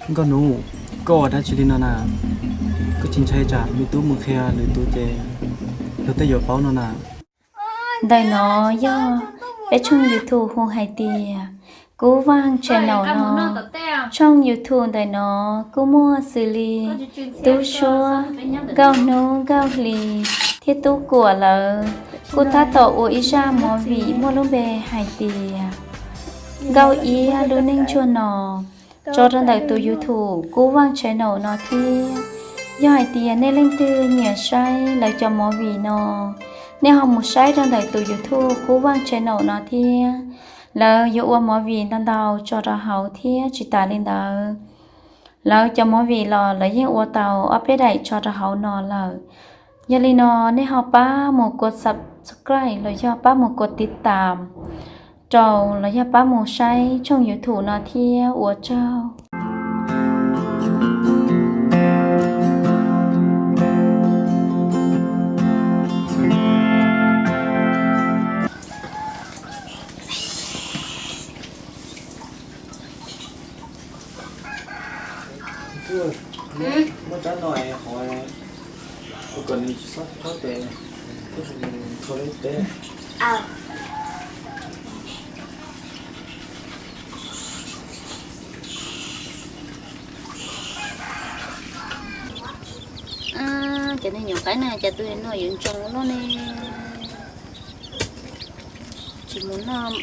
Nkauj Nub, koj ua dab tsi li no na? Koj tsis ntshai tsam me tub mus qhia lwm tus ces luag tej yuav paub no na. Ntawm no yog peb tshooj YouTube hu hais tias Kub Vaj Channel no. Tshooj YouTube ntawm no kuj muaj xws li Tub Suab, Nkauj Hnub, Nkauj Hli thiab Tub Kuam lawv kuj tab tom ua ib zaj movie muaj lub npe hais tias Nkauj Iab lub neej ntsuag no tso rau ntawm tus YouTube Kub Vaj Channel no thiab. Yog hais tias nej leej twg nyiam saib lawv cov movie no, nej ho mus saib rau ntawm tus YouTube Kub Vaj Channel no thiab. Lawv yuav ua movie ntau ntau tso rau hauv thiab tsis tas li ntawd, lawv cov movie los lawv yeej ua tau ob peb daim tso rau hauv no lawm. Yog li no nej ho pab mus kov subscribe los yog pab mus kov tiv tam rau los yog pab mus saib tshooj YouTube no thiab ua tsaug. Muab rab no hov, ua kom nws tsis xob txhob tes, txhob tes. Cov niag nyuam qaib na cas tus no yuav ntsoog luaj ne. Tsis mus noj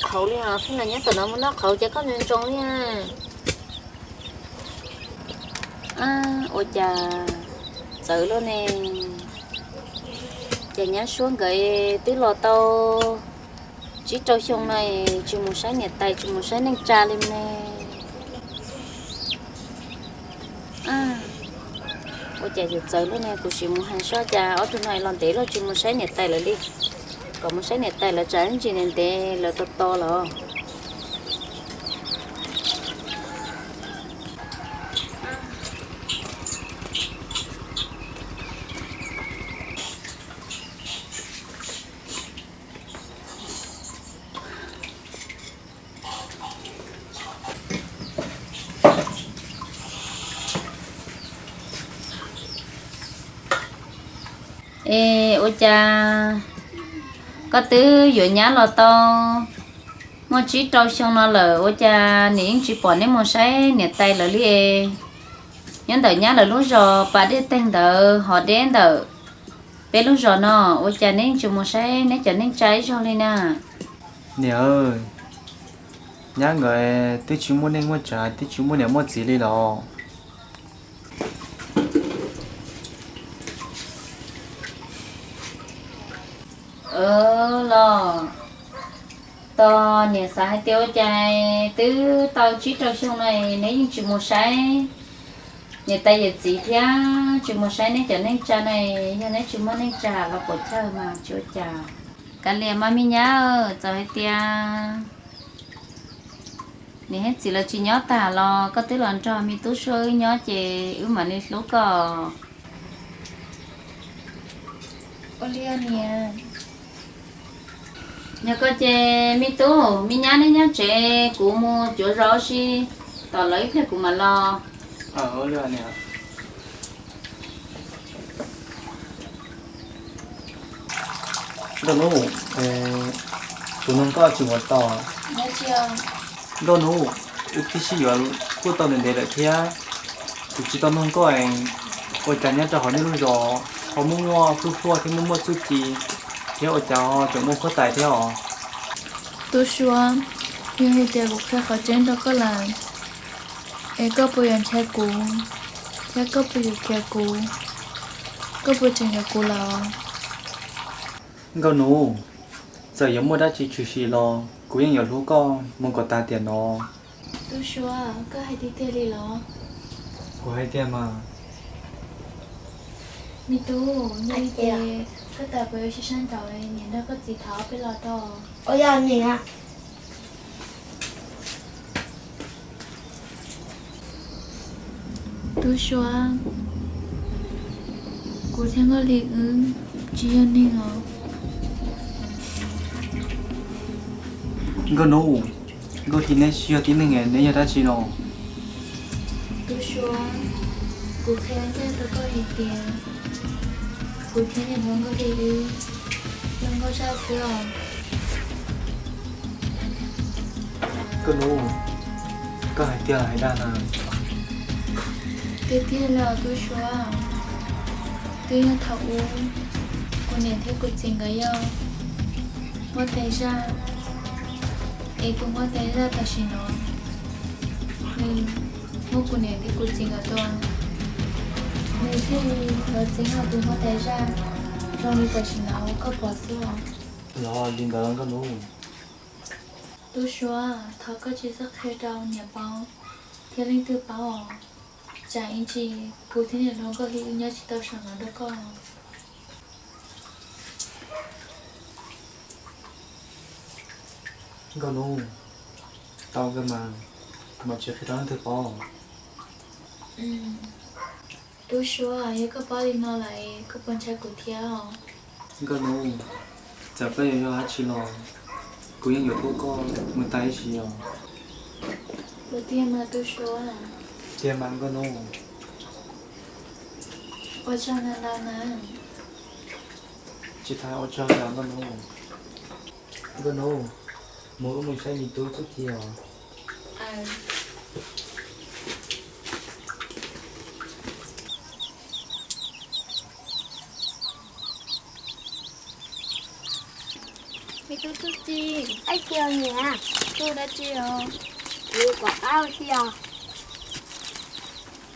qhauv li os, pheej los nyob tom no mus noj qhauv ces koj ntsoog li. Ua cas txawv luaj ne. Ces nyab Suab nkawd twb los tau tsib rau xyoo no tsis mus saib niam tais tsis mus saib neej tsa li ne. Ua cas yuav txawv luaj ne, kuv sim mus hais seb cas ob tug no los ntev luaj tsis mus saib niam tais lawv li. Kom mus saib niam tais lawv tsam ntsis ntev ntev lawv tos tos los. Es ua cas koj twb yuav nyab los tau muaj tsib rau xyoo no lawm ua cas nws yeej tsis pom neb mus saib niam tais lawv li? Nyob ntawm nyab lawv lub zos pas dej teg ntawd hov deb ntawm peb lub zos no, ua cas neb yeej tsis mus saib neb cov neej tsa ib zaug li na? Niam, nyab nkawd twb tsis muaj neej muaj tsa twb tsis muaj niam muaj txiv li los? Los tos niam xav hais tias ua cas twb tau tsib rau xyoo no neb yeej tsis mus saib niam tais yawm txiv thiab tsis mus saib neb cov neej tsa na, yog neb tsis muaj neej tsa los puas chawj mas tsis ua cas. Kav liam mas me nyab, txawm hais tias niam thiab txiv lawv tsis nyob tag los koj twb los nrog me tub Suab wb nyob ces wb mam li hlub koj. Yog koj ces me tub me nyab neb nyob tsev, kuv mus cuav zos ua si, tos lawv ib pliag kuv mam los. Nkauj Nub, kuv nug koj tsis ua tau. Nkauj Nub, wb twb sib yuav kuj tau ntev ntev lawm thiab, kuv tsis tau nug koj ua cas nyob rau hauv nej lub zos ho muaj muaj hluas hluas thiab muaj muaj txuj ci thiab ua cas ho tseem muaj huab tais thiab os? Tub Suab, yog hais tias kuv qhia qhov tseeb rau koj lawm, es koj puas yuav nrhiav kuv, thiab koj puas yuav khiav kuv, koj puas tseem yuav kuv lawm? Nkauj Nub, txawm yuav muaj dab tsi tshwm sim los kuv yeej yuav hlub koj mus kom tag tiam no. Tub Suab, koj hais tiag tiag li los? Kuv hais tiag mas. Me tub, yog li ces koj tas puas yuav sib sab nraud, niam nrog koj txiv thov peb los rau. Ua yog niam. Tub Suab, kuv thiab Nkauj Hli wb tsis yog neeg os. Nkauj Nub, Nkauj Hli neb tsis yog tib neeg, neb yog dab tsi no? Tub Suab, kuv qhia ncaj rau koj hais tias kuv thiab niam hluas nkauj li wb yog nkauj zaj xwb os. Koj nub, koj hais tiag los hais dag na? Tiag tiag li os Tub Suab. Twb yog thaum ub kuv niam thiab kuv txiv nkawd yog huab tais zaj, es tus huab tais zaj tam sim no nws muab kuv niam thiab kuv txiv nkawd tua, nws thiaj li los txeeb los tus huab tais zaj zoo li tam sim no koj pom xwb os. Los li ntawd nkauj nub. Tub Suab, thov koj tsis txhob qhia rau niam paub thiab leej twg paub os. Tsam ib ntsis kuv thiab niam hluas nkauj li wb nyob tsis tau saum no rau koj. Nkauj nub, tau kawg mas, kuv mam tsis qhia rau leej twg paub. Tub Suab, yog koj paub li no lawm koj puas ntshai kuv thiab os? Nkauj nub, txawm koj yuav yog dab tsi los kuv yeej yuav hlub koj mus tas ib sim os. Puas tiag mas Tub Suab? Tiag mas nkauj nub. Ua tsaug ntau ntau na. Tsis tas ua tsaug li nkauj nub. Nkauj nub, mus wb mus saib me tub txuj ci os. Me tub txuj ci. Ab tsi os niam? Txuj dab tsi os? Kuv kom qab ua si os.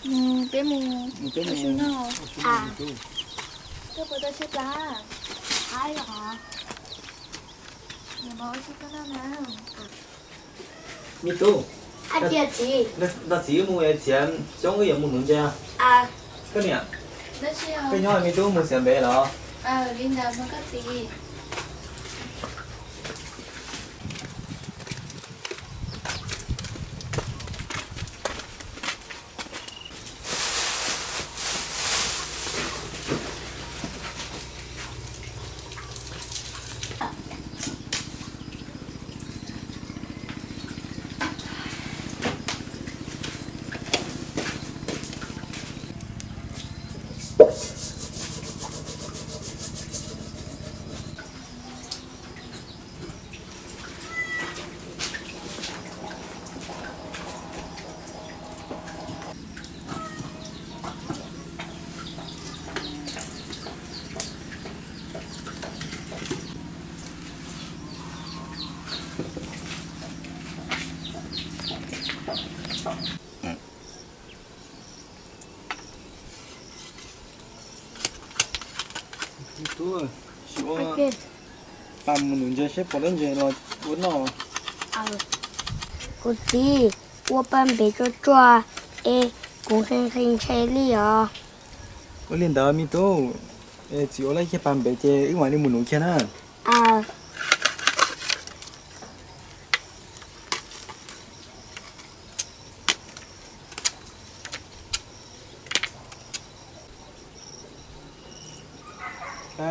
Mus peb mus ua su noj. Koj puas tau tshaib plab? Niam mam ua su koj noj na. Me tub, nrog txiv wb mus txiav xyoob wb yuav mus nuv ntses. Koj niam, koj nyob me tub mus txiav npev los? Li ntawd mas koj txiv. Tub, sim ua pa mus nuv ntses seb puas lab ntses los ua noj. Kuv txiv, ua pa npev tsuag tsuag es kuv nqhis nqhis ntshe li os. Ua li ntawd me tub, txiv ua lawm ib pa npev ces wb mam li mus nuv kiag na.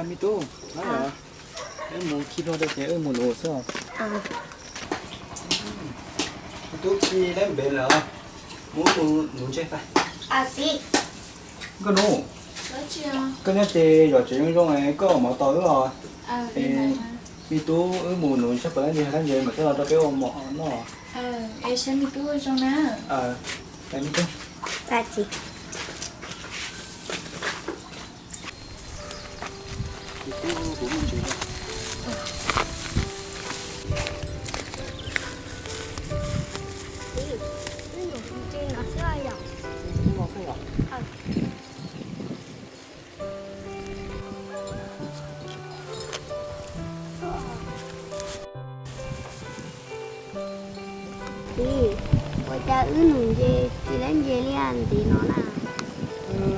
Me tub, wb mus khi hlua rau ces wb mus nuv xwb. Me tub khi lab npev lawm, mus mus nuv ntses. Nkauj nub, koj nyob ces zom tsev zoo zoo, koj ua mov tos wb os. Me tub, wb mus nuv saib puas lab ntses, lab ntses mam coj los rau peb ua mov noj. Txiv, ua cas wb nuv ntses tsis lab ntses li ntev no na?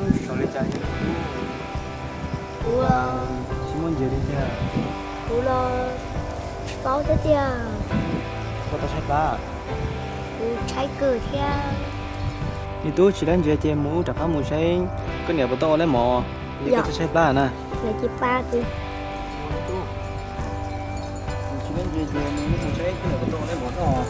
Tsis xav li cas, kuv los tsis muaj ntses li tiag. Kuv los paub thiab tiag. Koj tau tshaib plab? Kuv tshaib kawg thiab. Me tub, tsis lab ntses ces mus wb rov qab mus saib koj niam puas tau ua lab mov, es koj tshaib tshaib plab na. Lawv cia pa txiv. Tsis lab ntses ces mus wb mus saib koj niam puas tau ua lab mov noj.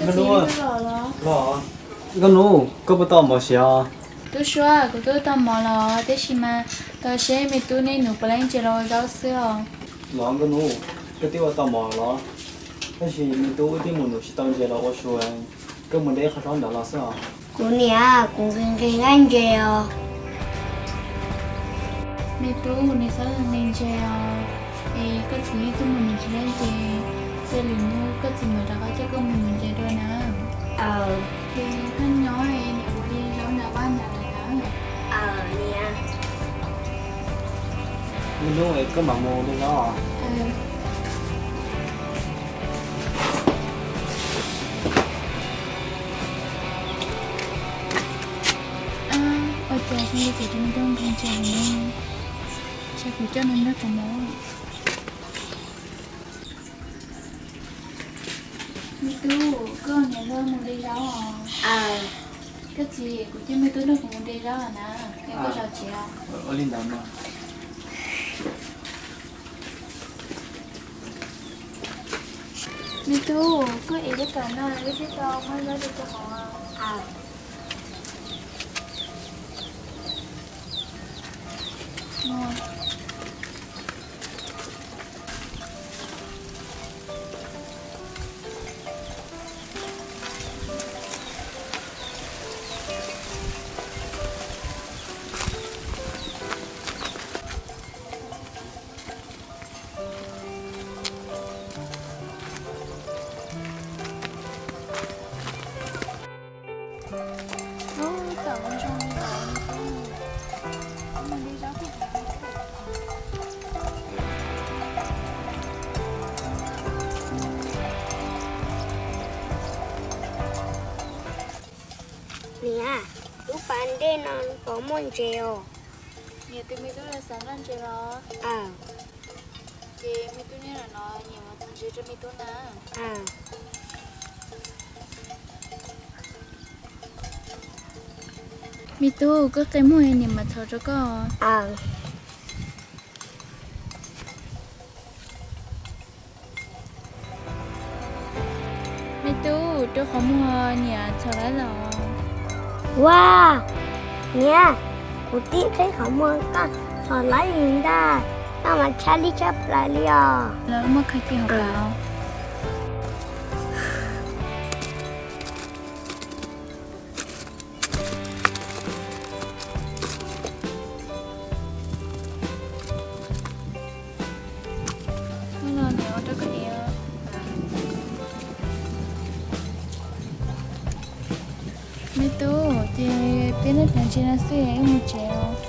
Nkauj Nub, los, nkauj nub, koj puas tau mov siav os? Tub Suab, kuv twb tau mov los, tiam sis mas tos seb me tub neb nus puas laib ntses los ua zaub xwb os. Los nkauj nub, koj twb ua tau mov los, tab sis me tub wb twb mus nus tsis tau ntses los ua su, koj mus de qhov zaub ntawd los xwb os. Kuv niam, kuv nqhis nqhis nqaij ntses os. Me tub, nws txhob nqhis ntses os, es koj txiv twb mus nus tsis laib ntses, cia lwm hnub koj txiv mam rov qab coj koj mus nus ntses dua na. Ces koj nyob es niam mus de zaub nram vaj nram lawm na. Me tub, koj mam mus de zaub. Ua cas xyov li ces rau me tub nqhis ntses ne, ces kuv coj nws nrog kuv mus. Me tub, koj niam hlob mus de zaub os. Koj txiv, kuv coj me tub nrog kuv mus de zaub na, es koj zov tsev os. Ua li ntawd mas. Me tub, koj ev li cas no wb thiaj tau muab zaub de rau hauv? Niam, lub pas dej no puas muaj ntses os? Niam, tus me tub xav noj ntses los? Ces me tub nyob no, niam mam txhom ntses rau me tub na. Me tub, koj qe muag niam mam txhom rau koj. Me tub, rau qhov muag niam txhom laib los. Ua, niam, kuv tib qhib qhov muag koj txhom laib li ntag, koj mas tshab li tshaj plaws li os. Lawv muaj khaws cia hauv pas. Me tub, ces peb noj ntses no xwb wb mus tsev os.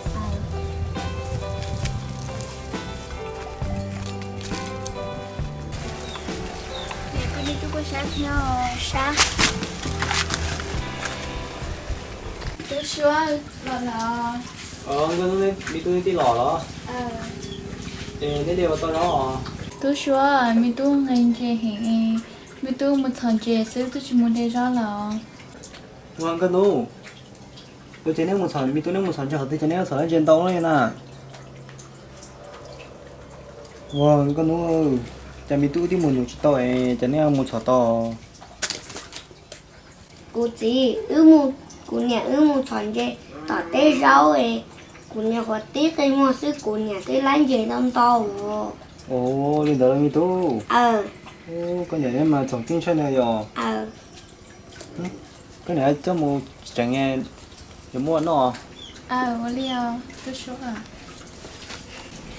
Niam, koj me tub kuj sab thiab os. Sab. Tub Suab los lawm. Nkauj Nub, me tub neb twb los los? Es neb de ua tau zaub os? Tub Suab, me tub nqhis ntses heev, me tub mus txhom ntses xwb, twb tsis mus de zaub lawm. Ua Nkauj Nub, ua cas neb mus txhom, me tub neb mus txhom ntses qhov twg cas neb txhom ntses ntau li na? Ua Nkauj Nub, cas me tub twb mus nus tsis tau es cas neb mus txhom tau? Kuv txiv, wb mus, kuv niam wb mus txhom ntses tom teb zaub es kuv niam qhuav tib qe muag xwb kuv niam twb laib ntses ntau ntau. Ua li ntawd los me tub? Koj niam neb mas txom txim tshaj na yom. Koj niam coj mus tsev, yuav muab noj. Ua li os.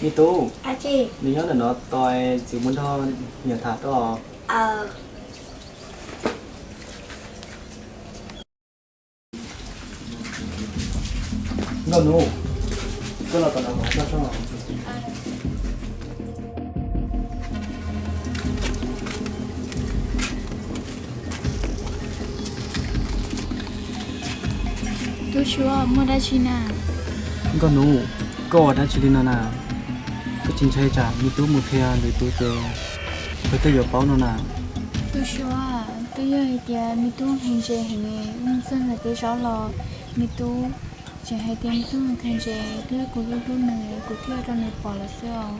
Me tub, nws nyob ntawm no tos txiv mus nrog niam tham rau. Nkauj Nub, koj los tom no kuv hais koj tso. Tub Suab, muaj dab tsi na? Nkauj Nub, koj ua dab tsi li no na? Koj tsis ntshai tsam me tub mus qhia lwm tus ces peb twb yuav paub no na. Tub Suab, twb yog hais tias me tub nqhis ntses heev, wb mus txog ntawm teb zaub los me tub, tseem hais tias me tub nqhis ntses, twb yog kuv hlub hlub nws, kuv thiaj rau nws pom lawm xwb os.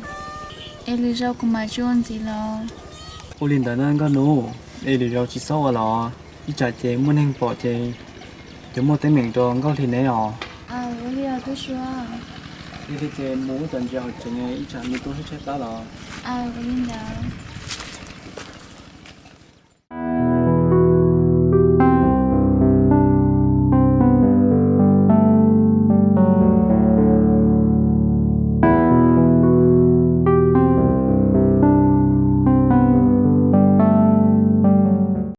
Es lwm zaus kuv mam tsis ua ntxiv los. Ua li ntawd na Nkauj Nub, es lwm zaus tsis txhob ua los. Ib tsam ces muaj neeg pom ces, ces muaj teeb meem rau Nkauj Hli ne os. Yog li ces mus ua cas ntsia hauv tsev, ib tsam nws tuaj sab tshaib plab los. Ua li ntawd.